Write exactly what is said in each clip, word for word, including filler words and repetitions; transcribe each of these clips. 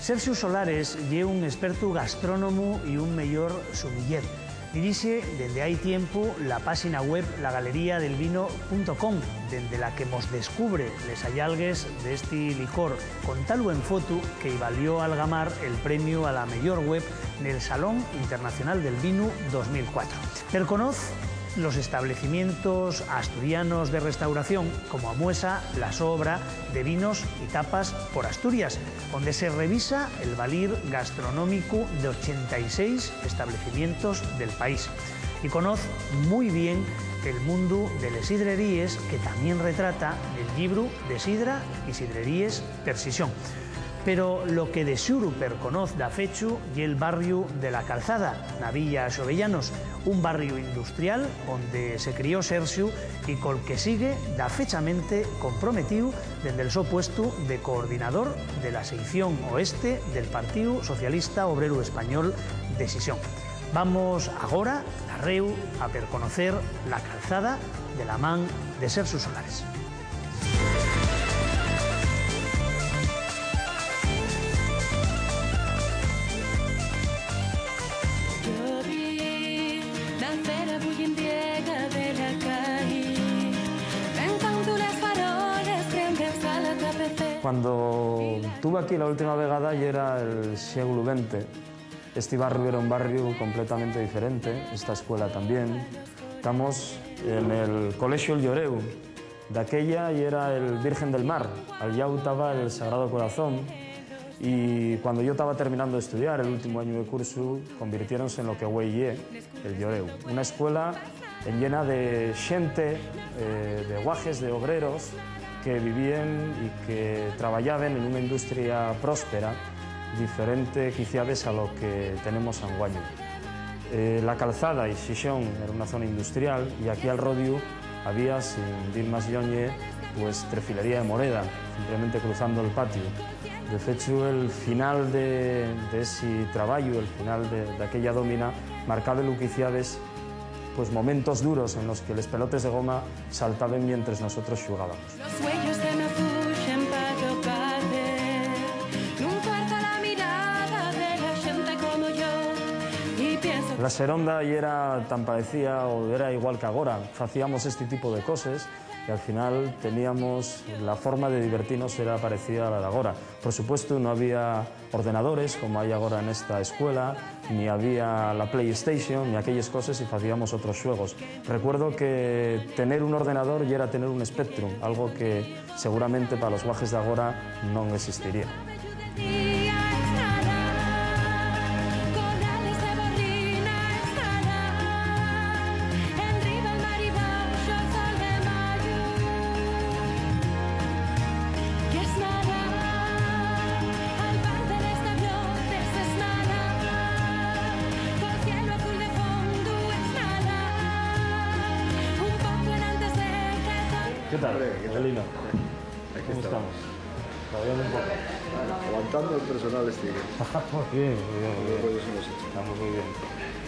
Serxiu Solares ye un espertu gastrónomu y un meyor sumiller. Dirixe dende hai tiempu la páxina web la galería del vino punto com, dende la que mos descubre les ayalgues d'esti licor, con talu en fotu que-y valió algamar el premiu a la meyor web nel Salón Internacional del Vinu dos mil cuatro. Perconoz los establecimientos asturianos de restauración, como amuesa la so obra de Vinos y Tapas por Asturias, onde se revisa el valir gastronómicu de ochenta y seis establecimientos del país. Y conoz mui bien el mundu de les sidreríes, que tamién retrata nel llibru de Sidra y Sidreríes per Sixón. Pero lo que de xuru perconoz dafechu ye'l barriu de La Calzada, na villa Xovellanos, un barriu industrial onde se crió Serxiu y col que sigue dafechamente comprometíu dende'l so puestu de coordinador de la seición oeste del Partíu Socialista Obreru Español de Xixón. Vamos agora, darréu, a perconocer La Calzada de la man de Serxiu Solares. Cuando tuve aquí la última vegada, yera el sieglu venti. Esti barriu yera un barriu completamente diferente, esta escuela tamién. Tamos en el Colexio El Lloreu. Daquella yera el Virgen del Mar, al llau taba el Sagrado Corazón, y cuando yo taba terminando d'estudiar, el últimu añu de cursu, convirtiéronse en lo que güei ye el Lloreu. Una escuela enllena de xente, eh, de guajes, de obreros que vivíen y que trabayaben en una industria próspera, diferente quiciabes a lo que tenemos anguaño. Eh, La Calzada y Xixón era una zona industrial y aquí al rodiu había, sin dir más lloñe, pues, Trefilería de Moreda, simplemente cruzando el patio. De fechu, el final de, de esi trabayu, el final de, d'aquella dómina, marcaba lu quiciabes, pues, momentos duros en los que les pelotes de goma saltaben mientres nosotros xugábamos. Los güeyos se me fuxen pa toparte. Nun falta la mirada de la xente como yo. Y pienso La Seronda yera tan paecía o yera igual que agora. Facíamos esti tipo de coses y al final teníamos la forma de divertinos era parecía a la de agora. Por supuesto, no había ordenadores, como hai agora nesta escuela, ni había la PlayStation, ni aquelles coses, y facíamos otros xuegos. Recuerdo que tener un ordenador yera tener un Spectrum, algo que seguramente pa los guajes d'agora non existiría. ¿Qué tal, Avelino? ¿Cómo estamos? Todavía un poco. Aguantando el personal este. Muy bien, muy bien, muy bien. Estamos muy bien.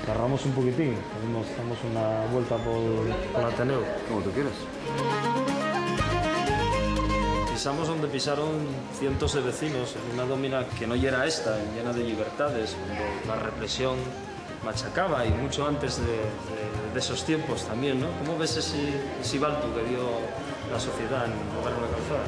Cargamos un poquitín, hacemos, damos una vuelta por, por Ateneo. Como tú quieras. Pisamos donde pisaron cientos de vecinos, en una dómina que no yera esta, llena de llibertades, cuando la represión machacaba, y mucho antes de, de, de esos tiempos también, ¿no? ¿Cómo ves ese, ese baltu que dio la sociedad en el barrio La Calzada?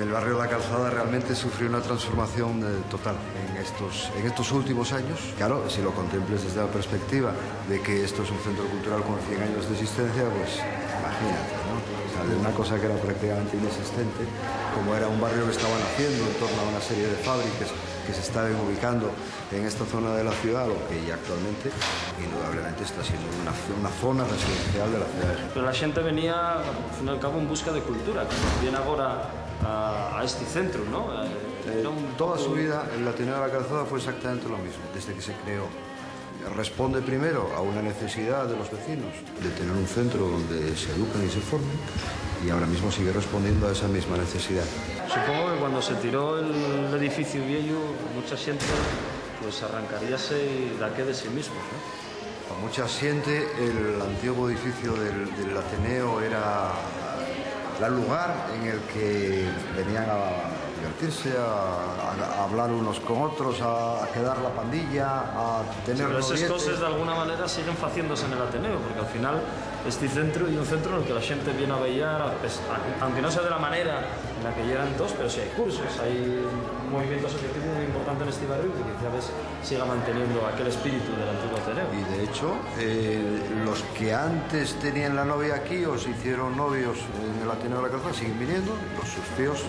El barrio La Calzada realmente sufrió una transformación, eh, total en estos, en estos últimos años. Claro, si lo contemples desde la perspectiva de que esto es un centro cultural con cien años de existencia, pues imagínate, ¿no? O sea, de una cosa que era prácticamente inexistente, como era un barrio que estaba naciendo en torno a una serie de fábricas que se estaban ubicando en esta zona de la ciudad, lo que ya actualmente, indudablemente, está siendo una, una zona residencial de la ciudad de Gijón. Pero la xente venía, al fin y al cabo, en busca de cultura, como bien agora a, a este centro, ¿no? Eh, Eh, era un toda poco su vida, el Ateneo de la Calzada fue exactamente lo mismo, desde que se creó. Responde primero a una necesidad de los vecinos de tener un centro donde se eduquen y se formen, y ahora mismo sigue respondiendo a esa misma necesidad. Supongo que cuando se tiró el edificio viejo, mucha gente, pues, arrancaríase daqué de sí mismos, ¿no? Pa mucha xente, el antiguo edificio del, del Ateneo era el lugar en el que venían a, Divertirse, a, a, a hablar unos con otros, a, a quedar la pandilla, a tener... Sí, pero eses noviete. Coses, d'alguna manera, siguen faciéndose nel Ateneu, porque al final esti centru ye un centru nel que la xente vien a bailar, a pes-, a, aunque no sea de la manera en la que yeran toos, pero sí hai cursos, hai un movimiento asociativo mui importante nesti barriu que quizá ves siga manteniendo aquel espíritu del antiguo Ateneu. Y de hecho, eh, los que antes tenían la novia aquí o se hicieron novios en el Ateneo de la Calzada siguen viniendo, los, sus fíos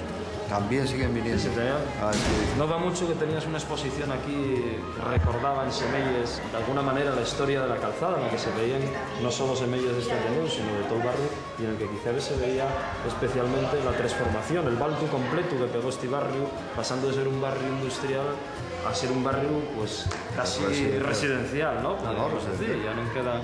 también siguen viniendo. Sí, sí, tenía. Ah, sí. No va mucho que tenías una exposición aquí, recordaba en semeyes, de alguna manera, la historia de la Calzada, en la que se veían no solo semeyes de este Ateneu, sino de todo el barrio, y en el que quizá se veía especialmente la transformación, el baltu completu que pegó este barrio, pasando de ser un barrio industrial a ser un barrio, pues, casi residencial, ¿no? No, no, podríamos decir, residencial. Ya no quedan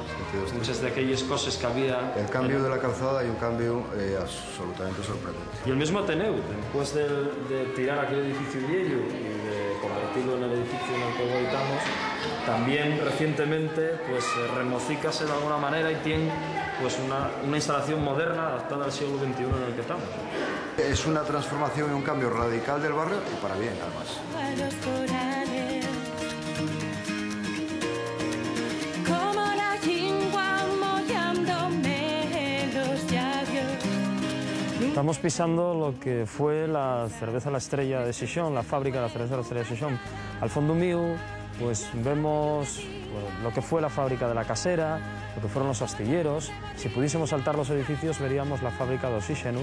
muchas de aquellas cosas que había. El cambio de la calzada y un cambio, eh, absolutamente sorprendente. Y el mismo Ateneu, después del, de tirar aquel edificio viejo y de convertirlo en el edificio en el que hoy estamos, también recientemente, pues, eh, remocícase de alguna manera y tiene, pues, una, una instalación moderna adaptada al siglo veintiuno en el que estamos. Es una transformación y un cambio radical del barrio y para bien, además. Estamos pisando lo que fue la cerveza La Estrella de Xixón, la fábrica de la cerveza La Estrella de Xixón. Al fondo mío, pues, vemos, bueno, lo que fue la fábrica de la Casera, lo que fueron los astilleros. Si pudiésemos saltar los edificios, veríamos la fábrica de oxíxeno.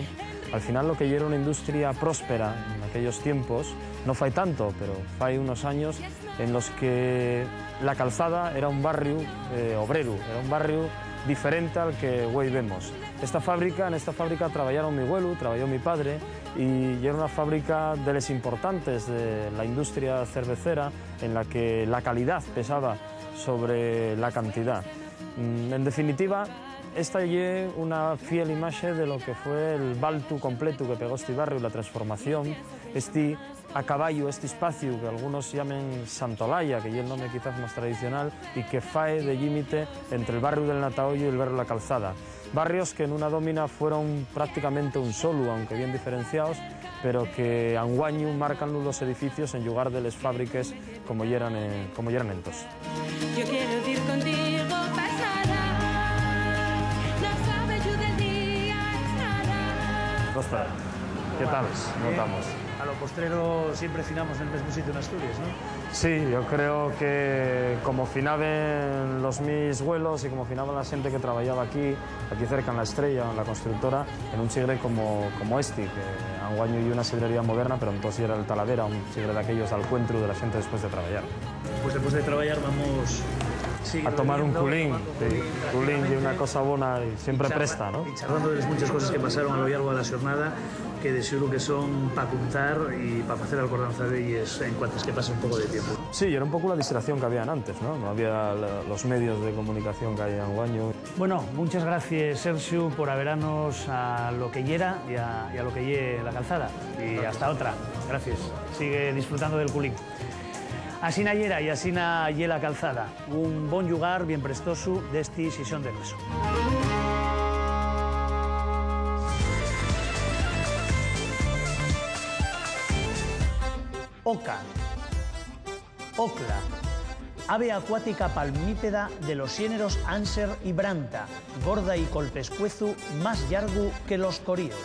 Al final, lo que ya era una industria próspera en aquellos tiempos, no fai tanto, pero fai unos años, en los que la Calzada era un barrio, eh, obrero, era un barrio diferente al que hoy vemos. Esta fábrica, en esta fábrica trabajaron mi abuelo, trabajó mi padre, y era una fábrica de las importantes de la industria cervecera, en la que la calidad pesaba sobre la cantidad. Mm, en definitiva, esta ye una fiel imaxe de lo que fue el baltu completu que pegó este barrio, la transformación, este a caballo, este espacio que algunos llamen Santolaya, que ye el nombre quizás más tradicional, y que fae de límite entre el barrio del Natahoyo y el barrio La Calzada. Barrios que en una domina fueron prácticamente un solo, aunque bien diferenciados, pero que anguaño marcan los edificios en lugar de les fábriques como yeran, eh, como yeran entos. Yo quiero ir contigo pa esnalá, no sabe llu del día esnalá. Costa, ¿qué tal? ¿Cómo estamos? A lo postrero siempre finamos en el mismo sitio en Asturias, ¿no? Sí, yo creo que como finaben los mis güelos y como finaban la gente que trabajaba aquí, aquí cerca en La Estrella, en la constructora, en un chigre como, como este, que anguaño ye una sidrería moderna, pero entonces era el Talavera, un chigre de aquellos al cuentru de la gente después de trabajar. Pues después de trabajar vamos a tomar un culín, sí, culín ye una cosa bona y siempre presta, ¿no? Y charlando de las muchas cosas que pasaron a lo largo de la jornada, que de seguro que son pa contar y pa facer alcordanza d'elles en cuantes que pase un poco de tiempo. Sí, y era un poco la distracción que habían antes, ¿no? No había la, los medios de comunicación que hay anguaño. Bueno, muchas gracias, Sergio, por averanos a lo que yera y a, y a lo que ye La Calzada. Y hasta otra. Gracias. Sigue disfrutando del culín. Asina yera y asina ye La Calzada, un bon llugar bien prestosu d'esti Xixón de nueso. Oca. Ocla. Ave acuática palmípeda de los xéneros Anser y Branta, gorda y col pescuezu más llargu que los coríos.